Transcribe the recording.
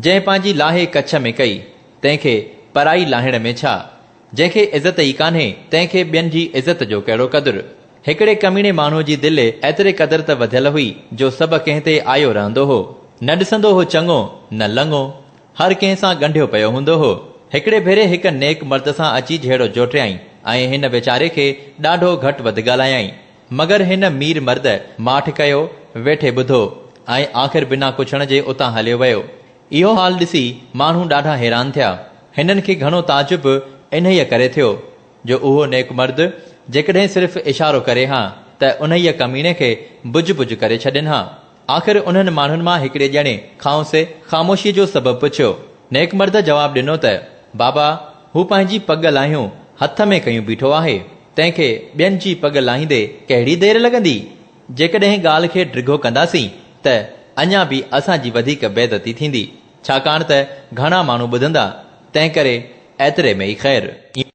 جنهن پنهنجي لاهي ڪڇ ۾ ڪئي، تنهن کي پرائي لاهڻ ۾ ڇا؟ جنهن کي عزت ئي ڪانهي، تنهن کي ٻين جي عزت جو ڪهڙو قدر؟ هڪڙي ڪميڻي ماڻهوء جي دل ايتري قدر ته وڌيل هئي، جو سڀ ڪنهن تي آيو رهندو هو. نه ڏسندو هو چڱو، نه لڱو. هر ڪنهن سان ڳنڍيو پيو هوندو هو. هڪڙي ڀيري هڪ نيڪ مرد سان اچي جهيڙو جوٽيائين ۽ هن ويچاري کي ڏاڍو گهٽ وڌ ڳالهايائين. مگر هن مير مرد ماٺ ڪيو ويٺي ٻڌو ۽ آخر بنا ڪڇڻ جي اتان هليو ويو. اهو حال ڏسي ماڻهو ڏاڍا حيران ٿيا. هنن کي گهڻو تعجب انهيء ڪري ٿيو، جو اهو نيڪ مرد جيڪڏهن صرف اشارو ڪري ها ته انهيء ڪميڻي کي بج بج ڪري ڇڏين ها. آخر انهن ماڻهن مان هڪڙي ڄڻي کانئس خاموشيء جو سبب پڇيو. نيڪ مرد جواب ڏنو ته، بابا، هو پنهنجي پڳ لاهيون هٿ ۾ کنيون بيٺو آهي، تنهن کي ٻين جي پڳ لاهيندي ڪهڙي دير لڳندي؟ جيڪڏهن ڳالهه کي ڊگهو ڪنداسين ته اڃا به اسان جي وڌيڪ بيعزتي ٿيندي، ڇاڪاڻ ته گهڻا ماڻهو ٻڌندا، تنهنڪري ايتري ۾ ئي خير.